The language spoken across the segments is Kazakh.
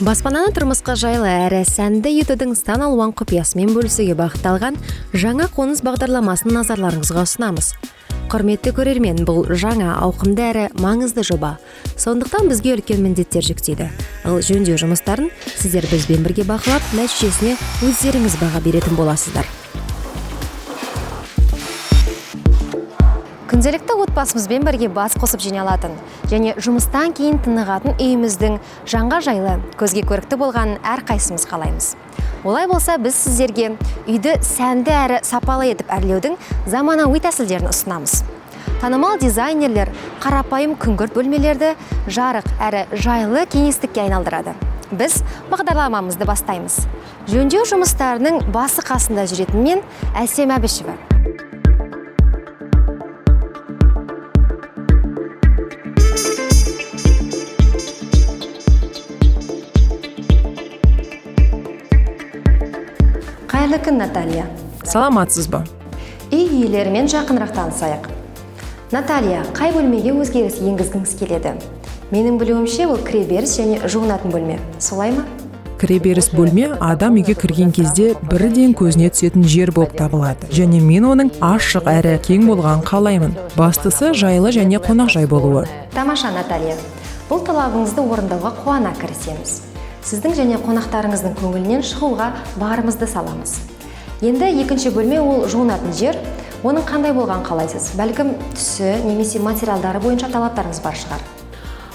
Баспананы тұрмысқа жайлы әрі сәнді етудің сан алуан құпиясымен бөлісуге бағытталған жаңа қоныс бағдарламасын назарларыңызға ұсынамыз. Құрметті көрермен, бұл жаңа, ауқымды әрі маңызды жоба. Сондықтан бізге үлкен міндеттер жүктейді. Ал жөндеу жұмыстарын сіздер бізбен бірге бақылап, нәтижесіне өздеріңіз баға беретін боласыздар. Күнделікті отбасымызбен бірге бас қосып жиналатын және жұмыстан кейін тынығатын үйіміздің жанға жайлы, көзге көрікті болғанын әрқайсымыз қалаймыз. Олай болса, біз сіздерге үйді сәнді әрі сапалы етіп әрлеудің заманауи тәсілдерін ұсынамыз. Танымал дизайнерлер қарапайым күңгірт бөлмелерді жарық әрі жайлы кеңістікке айналдырады. Біз бағдарламамызды бастаймыз. Жөндеу жұмыстарының басы қасында жүретін мен, Әсем Әбішева. Қайырлы күн, Наталья. Саламатсыз ба? Үй иелерімен жақынырақ танысайық. Наталья, қай бөлмеге өзгеріс енгізгіңіз келеді? Менің білуімше, ол кіреберіс және жуынатын бөлме. Солай ма? Кіреберіс бөлме адам үйге кірген кезде бірден көзіне түсетін жер болып табылады. Және мен оның ашық әрі кең болғанын қалаймын. Бастысы жайлы және қонақжай болуы. Тамаша, Наталья. Бұл талабыңызды орындауға қуана кірісеміз. Сіздің және қонақтарыңыздың көңілінен шығуға барымызды саламыз. Енді екінші бөлме, ол жуынатын жер. Оның қандай болған қалайсыз? Бәлкім түсі немесе материалдары бойынша талаптарыңыз бар шығар.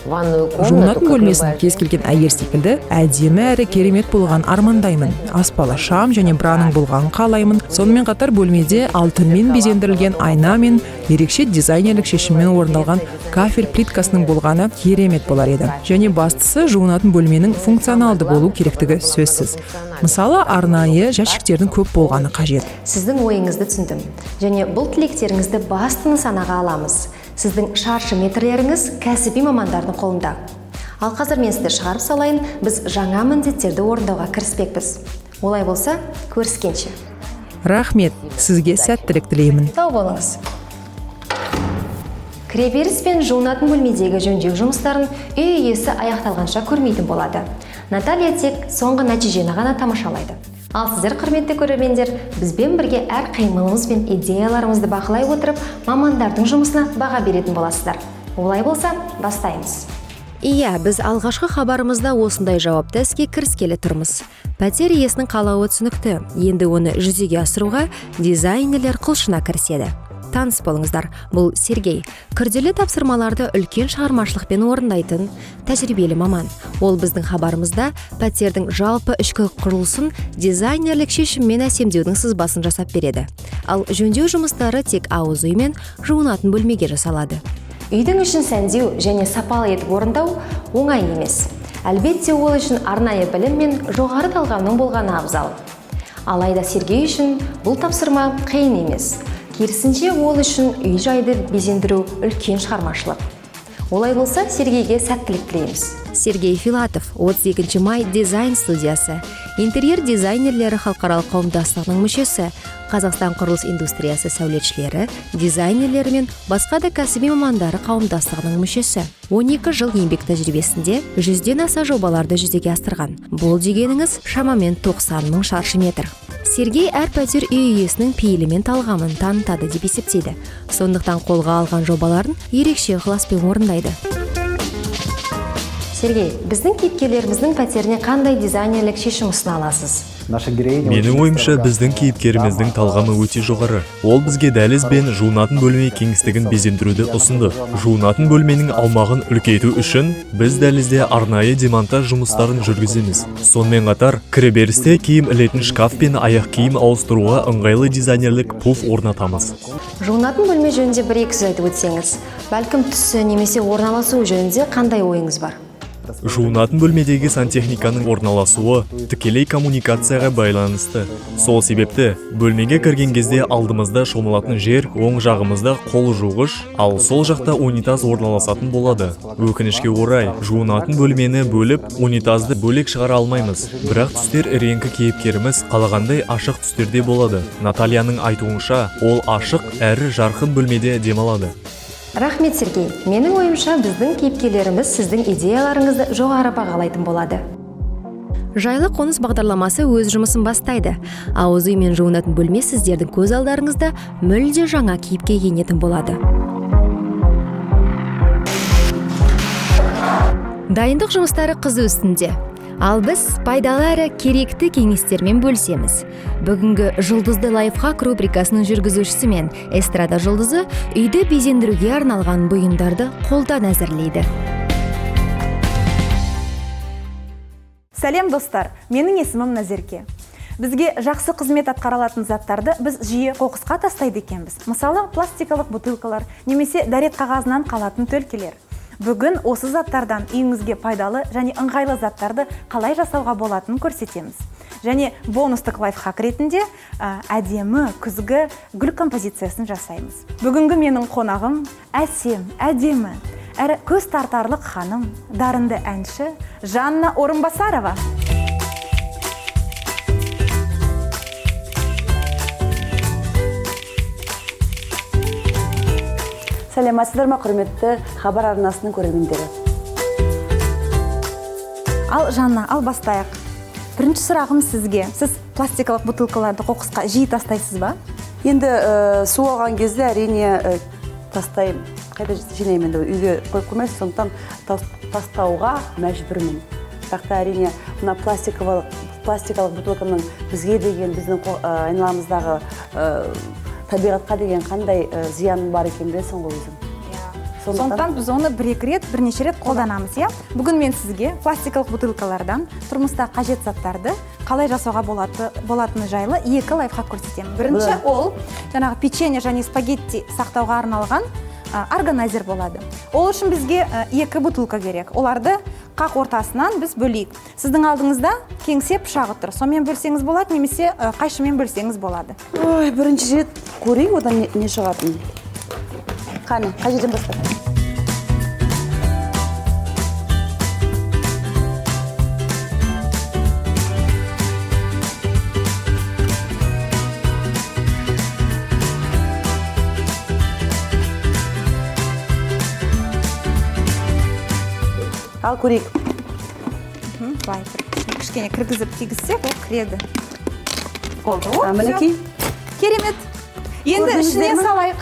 Жуынатын бөлмесін кез келген әйел секілді әдемі әрі керемет болған армандаймын. Аспалы шам және браның болғанын қалаймын. Сонымен қатар бөлмеде алтынмен безендірілген айна мен ерекше дизайнерлік шешіммен орындалған кафель плиткасының болғаны керемет болар еді. Және бастысы жуынатын бөлменің функционалды болу керектігі сөзсіз. Мысалы, арнайы жәшіктердің көп болғаны қажет. Сіздің ойыңызды түсіндім. Және бұл тілектеріңізді басты нысанаға аламыз. Сіздің шаршы метрлеріңіз кәсіби мамандардың қолында. Ал қазір мен сізді шығарып салайын, біз жаңа міндеттерді орындауға кіріспекпіз. Олай болса, көріскенше. Рахмет, сізге сәттілік тілеймін. Сау болыңыз. Кіреберіс пен жуынатын бөлмедегі жөндеу жұмыстарын үй иесі аяқталғанша көрмейтін болады. Наталья тек соңғы нәтижені ғана тамашалайды. Ал сіздер, құрметті көрермендер, бізбен бірге әр қимылымыз бен идеяларымызды бақылай отырып, мамандардың жұмысына баға беретін боласыздар. Олай болса, бастаймыз. Иә, біз алғашқы хабарымызда осындай жауапты іске кіріскелі тұрмыз. Пәтер иесінің қалауы түсінікті. Енді оны жүзеге асыруға дизайнерлер құлшына кіріседі. Таныс болыңыздар, бұл Сергей. Күрделі тапсырмаларды үлкен шығармашылықпен орындайтын тәжірибелі маман. Ол біздің хабарымызда пәтердің жалпы ішкі құрылысын дизайнерлік шешіммен әсемдеудің сызбасын жасап береді. Ал жөндеу жұмыстары тек ауыз үй мен жуынатын бөлмеге жасалады. Үйдің ішін сәндеу және сапалы етіп орындау оңай емес. Әлбетте, ол үшін арнайы білім мен жоғары талғамның болғаны абзал. Алайда Сергей үшін бұл тапсырма қиын емес. Керісінше, ол үшін үй жайды безендіру үлкен шығармашылық. Олай болса, Сергейге сәттілік тілейміз. Сергей Филатов, 32 май дизайн студиясы, интерьер дизайнерлері халықаралық қауымдастығының мүшесі, Қазақстан құрылыс индустриясы сәулетшілері, дизайнерлері мен басқа да кәсіби мамандары қауымдастығының мүшесі. 12 жыл еңбек тәжірибесінде 100-ден аса жобаларды жүзеге асырған. Бұл дегеніңіз шамамен 90 мың шаршы метр. Сергей әр пәтер үй иесінің пейілі мен талғамын танытады деп есептейді. Сондықтан қолға алған жобаларын ерекше ықыласпен орындайды. Сергей, біздің кейіпкерлеріміздің пәтеріне қандай дизайнерлік шешім ұсына аласыз? Менің ойымша, біздің кейіпкеріміздің талғамы өте жоғары. Ол бізге дәліз бен жуынатын бөлме кеңістігін безендіруді ұсынды. Жуынатын бөлменің аумағын үлкейту үшін біз дәлізде арнайы демонтаж жұмыстарын жүргіземіз. Сонымен қатар, кіреберісте киім ілетін шкаф пен аяқ киім ауыстыруға ыңғайлы дизайнерлік пуф орнатамыз. Жуынатын бөлме жөнінде бір-екі сөз айтып өтсеңіз, бәлкім түсі немесе орналасуы жөнінде қандай ойыңыз бар? Жуынатын бөлмедегі сантехниканың орналасуы тікелей коммуникацияға байланысты. Сол себепті бөлмеге кірген кезде алдымызда шомылатын жер, оң жағымызда қол жуғыш, ал сол жақта унитаз орналасатын болады. Өкінішке орай, жуынатын бөлмені бөліп, унитазды бөлек шығара алмаймыз. Бірақ түстер реңкі кейіпкеріміз қалағандай ашық түстерде болады. Натальяның айтуынша, ол ашық әрі жарқын бөлмеде демалады. Рахмет, Сергей. Менің ойымша, біздің кейіпкерлеріміз сіздің идеяларыңызды жоғары бағалайтын болады. Жайлы қоныс бағдарламасы өз жұмысын бастайды. Ауыз үй мен жуынатын бөлме сіздердің көз алдарыңызда мүлде жаңа кейіпке енетін болады. Дайындық жұмыстары қызу үстінде. Ал біз пайдалы әрі керекті кеңестермен бөлісеміз. Бүгінгі «Жұлдызды лайфхак» рубрикасының жүргізушісі мен эстрада жұлдызы үйді безендіруге арналған бұйымдарды қолдан әзірлейді. Сәлем, достар! Менің есімім Назерке. Бізге жақсы қызмет атқара алатын заттарды біз жиі қоқысқа тастайды екенбіз. Мысалы, пластикалық бутылкалар немесе дәрет қағазынан қалатын төлкелер. Бүгін осы заттардан үйіңізге пайдалы және ыңғайлы заттарды қалай жасауға болатынын көрсетеміз. Және бонустық лайфхак ретінде әдемі күзгі гүл композициясын жасаймыз. Бүгінгі менің қонағым әсем, әдемі әрі көз тартарлық ханым, дарынды әнші Жанна Орынбасарова. Сәлеметсіздер ме, құрметті Хабар арнасының көрермендері! Ал, Жанна, ал бастайық. Бірінші сұрағым сізге: сіз пластикалық бутылкаларды қоқысқа жиі тастайсыз ба? Енді су алған кезде, әрине, тастаймын. Қайда жинаймын енді, үйге қойып қоймайсың, сондықтан тастауға мәжбүрмін. Бірақ та, әрине, мына пластикалық бутылканың бізге деген, біздің айналамыздағы табиғатқа деген қандай зияны бар екенін білесің ғой өзің. Сондықтан біз оны бір екі рет, бірнеше рет қолданамыз, иә. Бүгін мен сізге пластикалық бутылкалардан тұрмыста қажет заттарды қалай жасауға болатыны жайлы екі лайфхак көрсетемін. Бірінші, ол жаңағы печенье және спагетти сақтауға арналған органайзер болады. Ол үшін бізге екі бутылка керек. Оларды қақ ортасынан біз бөлейік. Сіздің алдыңызда кеңсе пышағы тұр, сонымен бөлсеңіз болады немесе қайшымен бөлсеңіз болады. Ой, бірінші рет көрейік, одан не шығатынын. Қане, қай жерден бастап? Ал, көрейік. Былай бір кішкене кіргізіп тигізсек, ол кіреді. Болды. О, А, мінекей. Керемет! Енді Көрдіңіздер ішіне ме? салайық.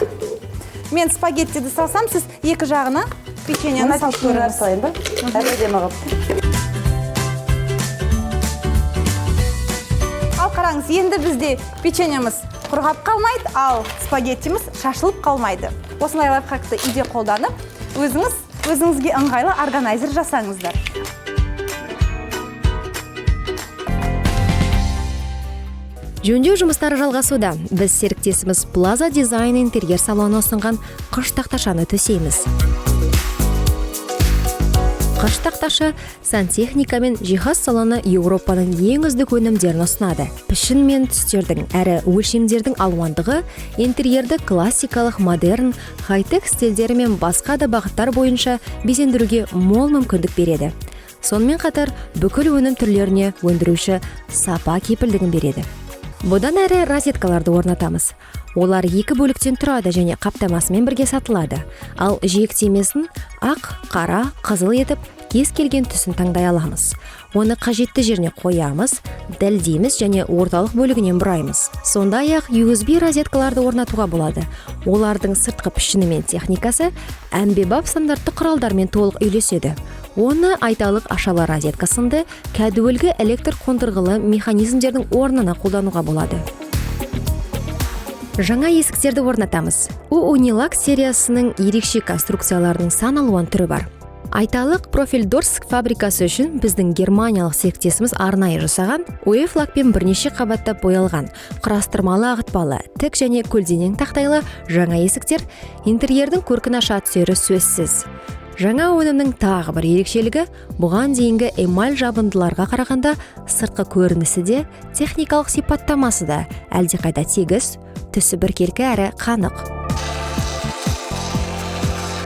Мен спагеттиді салсам, сіз екі жағына печеньені Мына салып печеньелер көріңіз. Салайын ба? Әп әдемі қылып. Ал, қараңыз, енді бізде печеньеміз құрғап қалмайды, ал спагеттиміз шашылып қалмайды. Осындай лайфхакты үйде қолданып, өзіңіз өзіңізге ыңғайлы органайзер жасаңыздар. Жөндеу жұмыстары жалғасуда. Біз серіктесіміз Плаза Дизайн интерьер салоны ұсынған қыш тақташаны төсейміз. Қыш тақташы сантехника мен жиһаз салоны Еуропаның ең үздік өнімдерін ұсынады. Пішін мен түстердің әрі өлшемдердің алуандығы интерьерді классикалық, модерн, хай-тек стильдері мен басқа да бағыттар бойынша безендіруге мол мүмкіндік береді. Сонымен қатар бүкіл өнім түрлеріне өндіруші сапа кепілдігін береді. Бұдан әрі розеткаларды орнатамыз. Олар екі бөліктен тұрады және қаптамасымен бірге сатылады. Ал жиектемесін ақ, қара, қызыл етіп кез келген түсін таңдай аламыз. Оны қажетті жеріне қоямыз, дәлдейміз және орталық бөлігінен бұраймыз. Сондай ақ USB розеткаларды орнатуға болады. Олардың сыртқы пішіні мен техникасы әмбебап стандартты құралдармен толық үйлеседі. Оны айталық ашалы розетка сынды кәдуілгі электр қондырғылы механизмдердің орнына қолдануға болады. Жаңа есіктерді орнатамыз. Унилак сериясының ерекше конструкцияларының сан алуан түрі бар. Айталық, Профиль Дорс фабрикасы үшін біздің германиялық серіктесіміз арнайы жасаған УФ лакпен бірнеше қабаттап боялған құрастырмалы ағытпалы, тік және көлденең тақтайлы жаңа есіктер интерьердің көркін аша түсері сөзсіз. Жаңа өнімнің тағы бір ерекшелігі: бұған дейінгі эмаль жабындыларға қарағанда сыртқы көрінісі де, техникалық сипаттамасы да әлдеқайда тегіс, түсі біркелкі әрі қанық.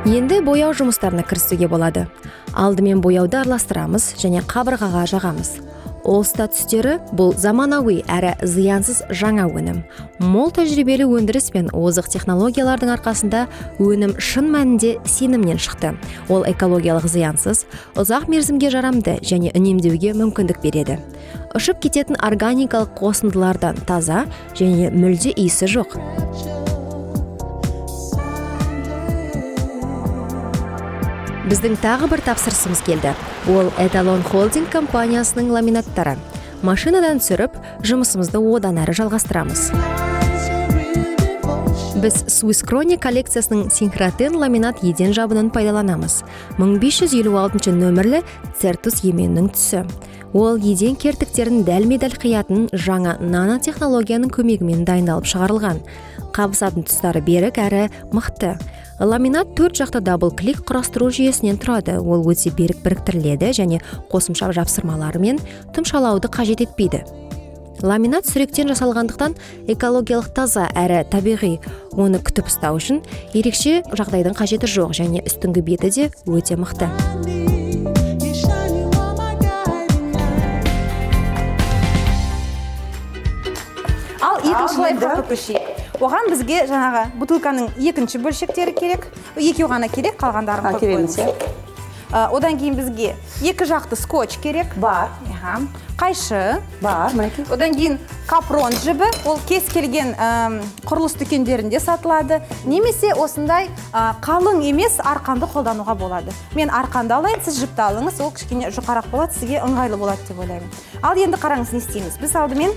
Енді бояу жұмыстарына кірісуге болады. Алдымен бояуды араластырамыз және қабырғаға жағамыз. Олста түстері бұл заманауи әрі зиянсыз жаңа өнім. Мол тәжірибелі өндіріс пен озық технологиялардың арқасында өнім шын мәнінде сенімнен шықты. Ол экологиялық зиянсыз, ұзақ мерзімге жарамды және үнемдеуге мүмкіндік береді. Ұшып кететін органикалық қосындылардан таза және мүлде иісі жоқ. Біздің тағы бір тапсырысымыз келді. Ол Эталон Холдинг компаниясының ламинаттары. Машинадан түсіріп, жұмысымызды одан әрі жалғастырамыз. Біз Swiss Krono коллекциясының Синхротен ламинат еден жабынын пайдаланамыз. 1556 нөмірлі Цертус еменінің түсі. Ол еден кертіктерін дәлме-дәл қиятын жаңа нанотехнологияның көмегімен дайындалып шығарылған. Қабысатын тұстары берік әрі мықты. Ламинат төрт жақты дабл-клик құрастыру жүйесінен тұрады. Ол өте берік біріктіріледі және қосымша жапсырмаларымен тұмшалауды қажет етпейді. Ламинат сүректен жасалғандықтан экологиялық таза әрі табиғи. Оны күтіп ұстау үшін ерекше жағдайдың қажеті жоқ және үстіңгі беті де өте мықты. Ал екінші лайфхакқа көшейік. Оған бізге жаңағы бутылканың екінші бөлшектері керек. Екеу ғана керек, қалғандарын қойып қойыңыз. Одан кейін бізге екі жақты скотч керек. Бар. Қайшы. Бар, мінекей. Одан кейін капрон жібі, ол кез келген құрылыс дүкендерінде сатылады. Немесе осындай қалың емес арқанды қолдануға болады. Мен арқанды алайын, сіз жіпті алыңыз, ол кішкене жұқарақ болады, сізге ыңғайлы болады деп ойлаймын. Ал енді қараңыз, не істейміз? Біз алдымен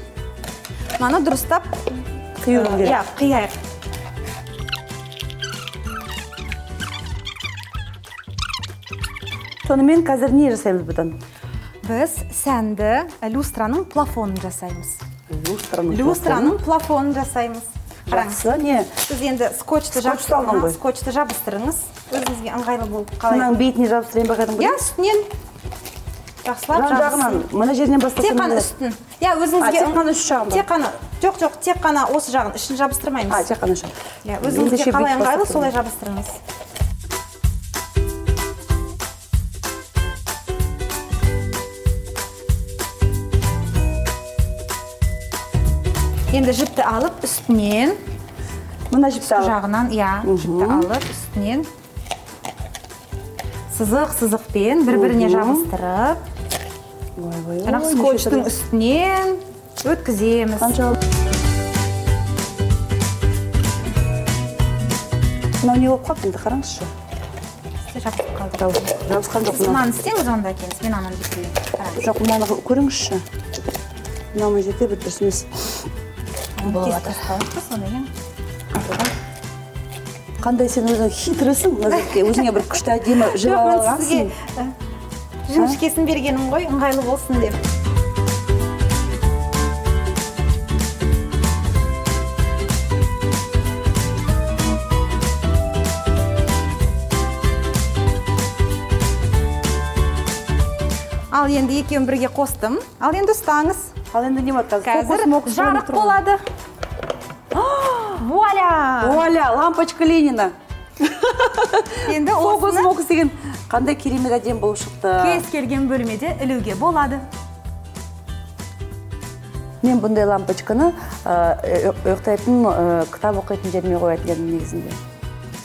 мынаны дұрыстап қиюымыз керек. Иә, қияйық. Сонымен қазір не жасаймыз бұдан? Біз сәнді люстраның плафонын жасаймыз. Люстраның плафонын жасаймыз. Жақсы, не? Сіз енді скотчты скотчты жабыстырыңыз. Өзіңізге ыңғайлы болып қалай. Мынаның бетіне жабыстырайын ба кәдімгідей? Иә, үстінен. Жақсылап жағынан, мына жерінен бастасам. Тек қана үстін. Иә, өзіңізге тек қана үш жағын. Тек қана, жоқ, тек қана осы жағын, ішін жабыстырмаймыз. Тек қана үш. Иә, өзіңізге қалай ыңғайлы, солай жабыстырыңыз. Енді жіпті алып үстінен, мына жіпті алып жағынан, иә, жіпті алып үстінен сызық-сызықпен бір-біріне жабыстырып, жаңағы скотчтың үстінен өткіземіз. Мынау не болып қалды енді, қараңызшы. Жабысып қалды. Жабысқан жоқ. Мынаны істеңіз онда екенсіз, мен ананы бітірейін. Жоқ, мынаны көріңізші. Мынау мына жерде бір дұрыс емес. Қандай сен өзің хитрысың, Назерке, өзіңе бір күшті әдемі жіп алғансың. Жіңішкесін бергенім ғой, ыңғайлы болсын деп. Ал енді екеуін бірге қостым. Ал енді ұстаңыз. Ал енді не болады қазір? Қазір жарық болады. Вуаля! Вуаля, лампочка Ленина. Енді осыны фокус деген қандай керемет әдемі болып шықты. Кез келген бөлмеде ілуге болады. Мен бұндай лампочканы ұйықтайтын, кітап оқитын жеріме қоятын едім негізінде.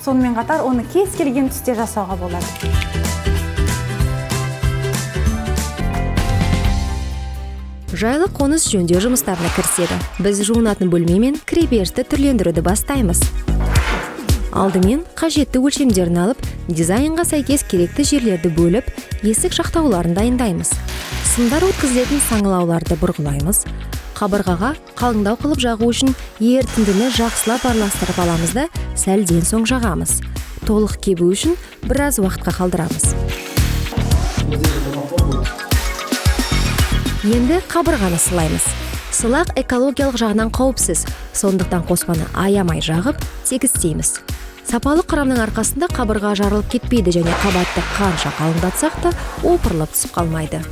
Сонымен қатар оны кез келген түсте жасауға болады. Жайлы қоныс жөндеу жұмыстарына кіріседі. Біз жуынатын бөлме мен кіреберісті түрлендіруді бастаймыз. Алдымен қажетті өлшемдерін алып, дизайнға сәйкес керекті жерлерді бөліп, есік жақтауларын дайындаймыз. Сымдар өткізілетін саңылауларды бұрғылаймыз. Қабырғаға қалыңдау қылып жағу үшін ерітіндіні жақсылап араластырып аламыз да, сәлден соң жағамыз. Толық кебу үшін біраз уақытқа қалдырамыз. Енді қабырғаны сылаймыз. Сылақ экологиялық жағынан қауіпсіз, сондықтан қоспаны аямай жағып, тегістейміз. Сапалы құрамның арқасында қабырға жарылып кетпейді және қабатты қанша қалыңдатсақ та опырылып түсіп қалмайды.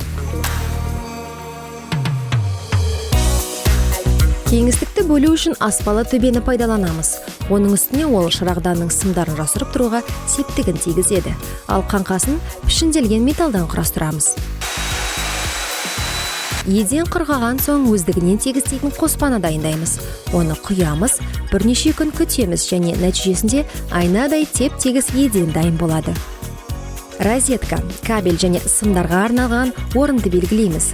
Кеңістікті бөлу үшін аспалы төбені пайдаланамыз. Оның үстіне ол шырағданның сымдарын жасырып тұруға септігін тигізеді. Ал қаңқасын пішінделген металдан құрастырамыз. Еден құрғаған соң өздігінен тегістейтін қоспаны дайындаймыз. Оны құямыз, бірнеше күн күтеміз және нәтижесінде айнадай теп-тегіс еден дайын болады. Розетка, кабель және сымдарға арналған орынды белгілейміз.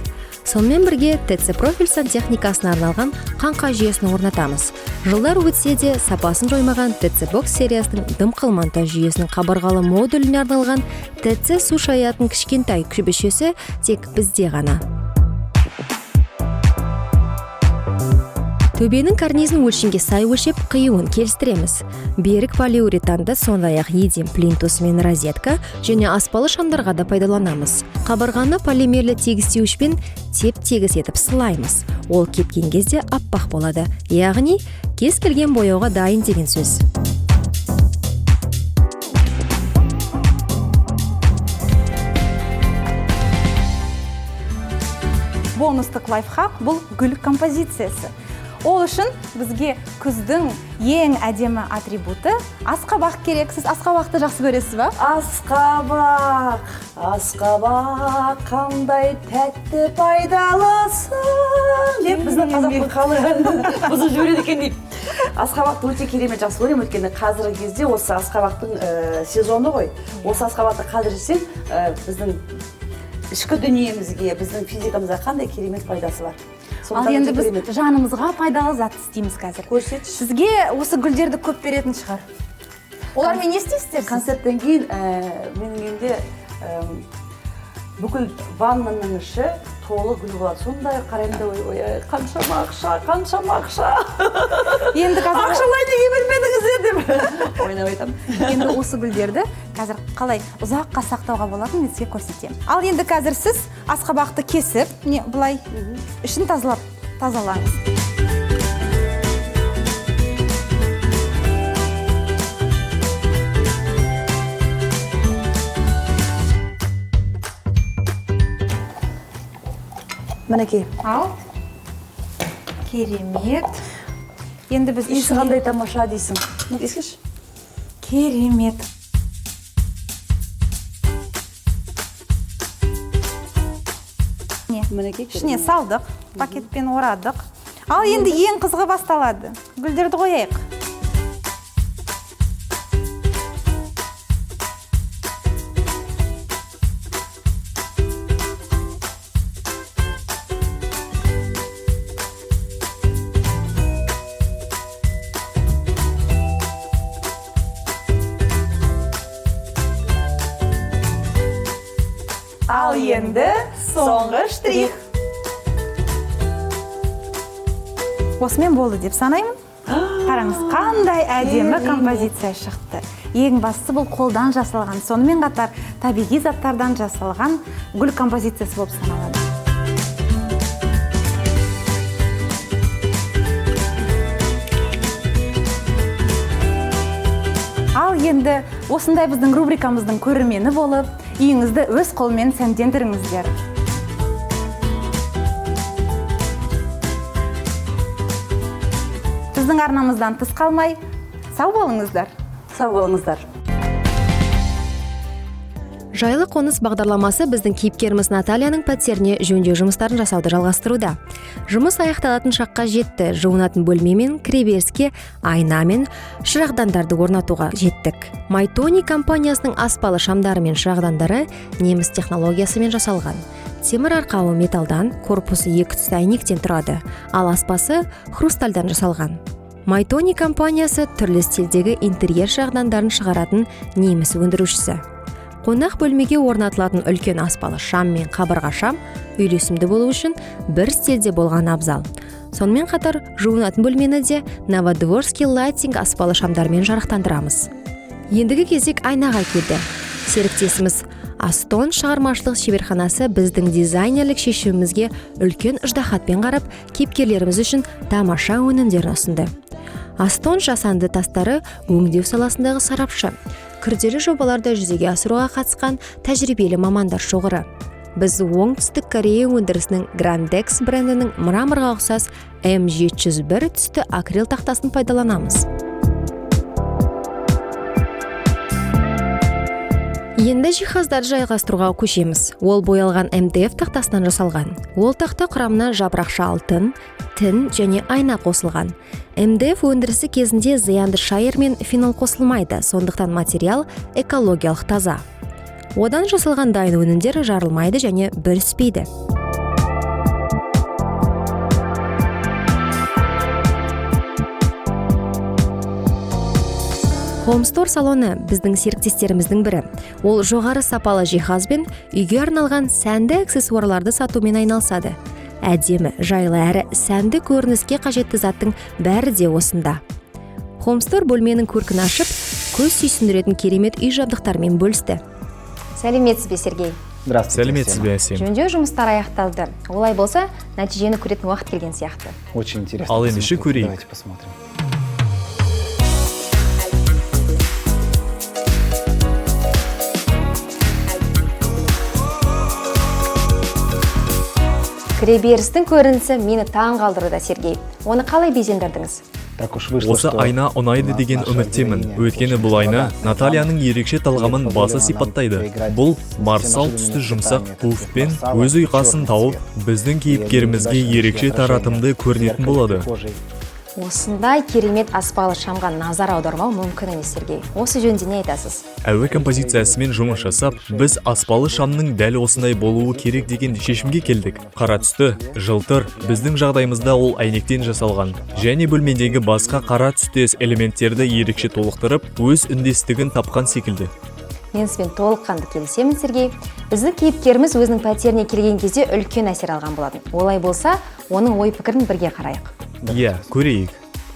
Сонымен бірге ТЦ профиль сантехникасына арналған қаңқа жүйесін орнатамыз. Жылдар өтсе де сапасын жоймаған ТЦ бокс сериясының дымқыл монтаж жүйесінің қабырғалы модуліне арналған ТЦ су шаятын кішкентай күбішесі тек бізде ғана. Төбенің карнизін өлшемге сай өлшеп, қиюын келістіреміз. Берік полиуретанды сондай-ақ еден плинтусы мен розетка және аспалы шамдарға да пайдаланамыз. Қабырғаны полимерлі тегістеуішпен теп-тегіс етіп сылаймыз. Ол кепкен кезде аппақ болады, яғни кез келген бояуға дайын деген сөз. Бонустық лайфхак бұл гүл композициясы. Ол үшін бізге күздің ең әдемі атрибуты асқабақ керек. Сіз асқабақты жақсы көресіз ба? Асқабақ, асқабақ қандай тәтті пайдалысың деп біздің қазақтың халық бұзып жібереді екен дейді. Асқабақты өте керемет жақсы көремін, өйткені қазіргі кезде осы асқабақтың сезоны ғой. Осы асқабақты қазір жесең, біздің ішкі дүниемізге, біздің физикамызға қандай керемет пайдасы бар. Ал енді біз жанымызға пайдалы зат істейміз қазір. Көрсетші. Сізге осы гүлдерді көп беретін шығар. Олармен не істейсіздер сіз? Концерттен кейін менің үйімде бүкіл ваннаның іші толы гүл болады. Сондай қараймын да, ой, ой, ой, қаншама ақша, қаншама ақша. Енді қазір ақшалай неге бермедіңіздер деп ойнап айтамын. Енді осы гүлдерді қазір қалай ұзаққа сақтауға болатынын мен сізге көрсетемін. Ал енді қазір сіз асқабақты кесіп, міне былай ішін тазалаңыз. Мінекей. Ал. Керемет. Енді біз Иісі ішіне қандай тамаша дейсің. Иіскеші. Керемет. Мінекей, Ішіне керемет. салдық, пакетпен орадық. Ал енді ең қызығы басталады. Гүлдерді қояйық. Ал енді соңғы штрих. Осымен болды деп санаймын. Қараңыз, қандай әдемі композиция шықты. Ең бастысы бұл қолдан жасалған, сонымен қатар табиғи заттардан жасалған гүл композициясы болып саналады. Ал енді осындай біздің рубрикамыздың көрермені болып, үйіңізді өз қолмен сәндендіріңіздер. Біздің арнамыздан тыс қалмай, сау болыңыздар. Сау болыңыздар. Жайлы қоныс бағдарламасы біздің кейіпкеріміз Натальяның пәтеріне жөндеу жұмыстарын жасауды жалғастыруда. Жұмыс аяқталатын шаққа жетті. Жуынатын бөлме мен кіреберіске айна мен шырағдандарды орнатуға жеттік. Майтони компаниясының аспалы шамдары мен шырағдандары неміс технологиясымен жасалған. Темір арқауы металдан, корпусы екі түсті әйнектен тұрады, ал аспасы хрустальдан жасалған. Майтони компаниясы түрлі стильдегі интерьер шырағдандарын шығаратын неміс өндірушісі. Қонақ бөлмеге орнатылатын үлкен аспалы шам мен қабырға шам үйлесімді болу үшін бір стильде болған абзал. Сонымен қатар жуынатын бөлмені де Новодворский лайтинг аспалы шамдармен жарықтандырамыз. Ендігі кезек айнаға келді. Серіктесіміз Астон шығармашылық шеберханасы біздің дизайнерлік шешімімізге үлкен ыждаһатпен қарап, кейіпкерлеріміз үшін тамаша өнімдерін ұсынды. Астон жасанды тастары өңдеу саласындағы сарапшы, күрделі жобаларды жүзеге асыруға қатысқан тәжірибелі мамандар шоғыры. Біз Оңтүстік Корея өндірісінің Grandex брендінің мраморға ұқсас М701 түсті акрил тақтасын пайдаланамыз. Енді жиһаздарды жайғастыруға көшеміз. Ол боялған МДФ тақтасынан жасалған. Ол тақта құрамына жапырақша алтын, тін және айна қосылған. МДФ өндірісі кезінде зиянды шайыр мен фенол қосылмайды, сондықтан материал экологиялық таза. Одан жасалған дайын өнімдер жарылмайды және бүріспейді. Home Store салоны біздің серіктестеріміздің бірі. Ол жоғары сапалы жиһаз бен үйге арналған сәнді аксессуарларды сатумен айналысады. Әдемі, жайлы әрі сәнді көрініске қажетті заттың бәрі де осында. Home Store бөлменің көркін ашып, көз сүйсіндіретін керемет үй жабдықтарымен бөлісті. Сәлеметсіз бе, Сергей? Здравствуйте. Сәлеметсіз бе, Әсем? Жөндеу жұмыстары аяқталды. Олай болса, нәтижені көретін уақыт келген сияқты. Очень интересно. Ал ендеше посмотреть. көрейік. Давайте посмотрим. Кіреберістің көрінісі мені таң қалдыруда, Сергей. Оны қалай безендірдіңіз? Так уж вышло, Осы что айна у ұнайды нас деген наша үміттемін. героиня Өйткені очень бұл айна экстравагантная. Натальяның ерекше талғамын Свет баса позволила нам сипаттайды. поиграть Бұл с марсал всеми түсті ожиданными жұмсақ цветами. пуфпен Марсала өз ұйқасын черный тауып, цвет. біздің И кейіпкерімізге неудачно ерекше нашли отражение таратымды в көрінетін зеркале болады. прихожей. Осындай керемет аспалы шамға назар аудармау мүмкін емес, Сергей. Осы жөнінде не айтасыз? Әуе композициясымен жұмыс жасап, біз аспалы шамның дәл осындай болуы керек деген шешімге келдік. Қара түсті, жылтыр, біздің жағдайымызда ол әйнектен жасалған. Және бөлмедегі басқа қара түстес элементтерді ерекше толықтырып, өз үндестігін тапқан секілді. Мен сізбен толыққанды келісемін, Сергей. Біздің кейіпкеріміз өзінің пәтеріне келген кезде үлкен әсер алған болатын. Олай болса, оның ой-пікірін бірге қарайық. Иә, көрейік.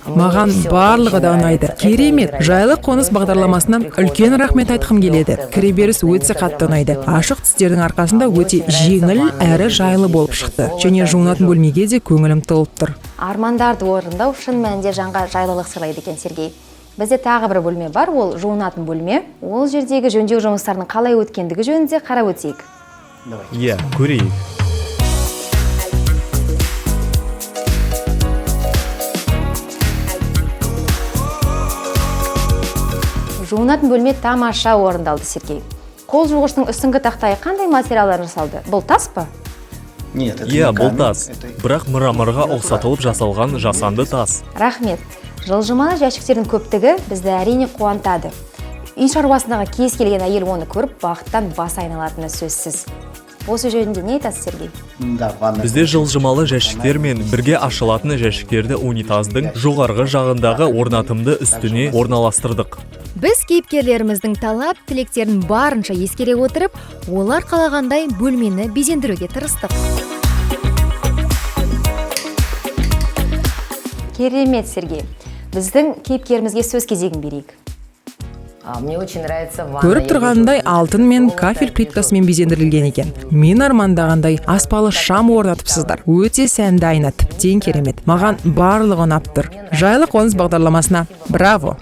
Маған барлығы да ұнайды. Керемет. Жайлы қоныс бағдарламасына үлкен рахмет айтқым келеді. Кіреберіс өте қатты ұнайды. Ашық түстердің арқасында өте жеңіл әрі жайлы болып шықты. Және жуынатын бөлмеге де көңілім толып тұр. Армандарды орындау шын мәнінде жанға жайлылық сыйлайды екен, Сергей. Бізде тағы бір бөлме бар, ол жуынатын бөлме. Ол жердегі жөндеу жұмыстарының қалай өткендігі жөнінде қарап өтейік. Давайте. Иә, көрейік. Жуынатын бөлме тамаша орындалды, Сергей. Қол жуғыштың үстіңгі тақтайы қандай материалдан жасалды? Бұл тас па? Нет, это не Иә, бұл камень, тас. это Бірақ мраморға ұқсатылып жасалған жасанды тас. Рахмет. Жылжымалы жәшіктердің көптігі бізді әрине қуантады. Үй шаруасындағы кез келген әйел оны көріп, бақыттан бас айналатыны сөзсіз. Осы жөнінде не айтасыз, Сергей? Да, ванная Бізде жылжымалы жәшіктер мен бірге ашылатын жәшіктерді унитаздың жоғарғы жағындағы орнатымды үстіне орналастырдық. Біз кейіпкерлеріміздің талап тілектерін барынша ескере отырып, олар қалағандай бөлмені безендіруге тырыстық. Керемет, Сергей. Біздің кейіпкерімізге сөз кезегін берейік. Мне очень нравится ванна. Көріп Я тұрғандай вижу алтын мен золото, кафель вижу плиткасымен безендірілген екен. Мен армандағандай аспалы шам орнатыпсыздар. Өте сәнді айна, тіптен керемет. Маған барлығы ұнап тұр. Жайлы қоныс бағдарламасына браво!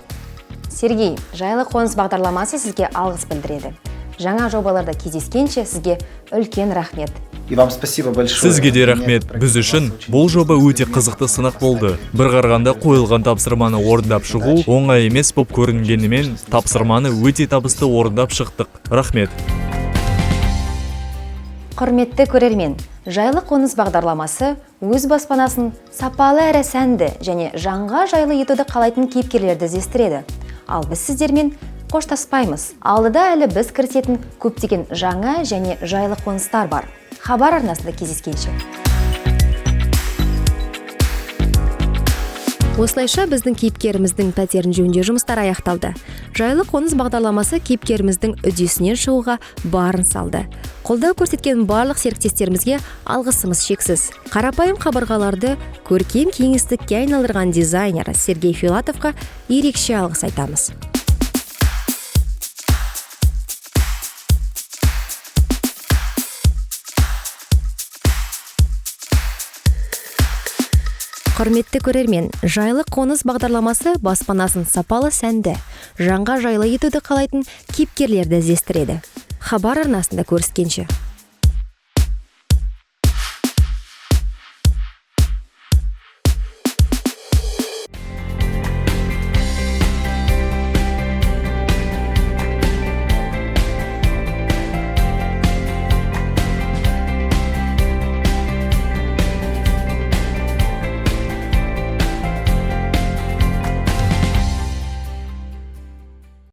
Сергей, жайлы қоныс бағдарламасы сізге алғыс білдіреді. Жаңа жобаларда кездескенше сізге үлкен рахмет. И вам спасибо большое. Сізге де рахмет. Біз үшін бұл жоба өте қызықты сынақ болды. Бір қарағанда қойылған тапсырманы орындап шығу оңай емес боп көрінгенімен, тапсырманы өте табысты орындап шықтық. Рахмет. Құрметті көрермен, жайлы қоныс бағдарламасы өз баспанасын сапалы әрі сәнді және жанға жайлы етуді қалайтын кейіпкерлерді іздестіреді. Ал біз сіздермен қоштаспаймыз. Алдыда әлі біз кірісетін көптеген жаңа және жайлы қоныстар бар. Хабар арнасында кездескенше. Осылайша біздің кейіпкеріміздің пәтерін жөндеу жұмыстары аяқталды. Жайлы қоныс бағдарламасы кейіпкеріміздің үдесінен шығуға барын салды. Қолдау көрсеткен барлық серіктестерімізге алғысымыз шексіз. Қарапайым қабырғаларды көркем кеңістікке айналдырған дизайнер Сергей Филатовқа ерекше алғыс айтамыз. Құрметті көрермен, жайлы қоныс бағдарламасы баспанасын сапалы сәнді, жанға жайлы етуді қалайтын кейіпкерлерді іздестіреді. Хабар арнасында көріскенше.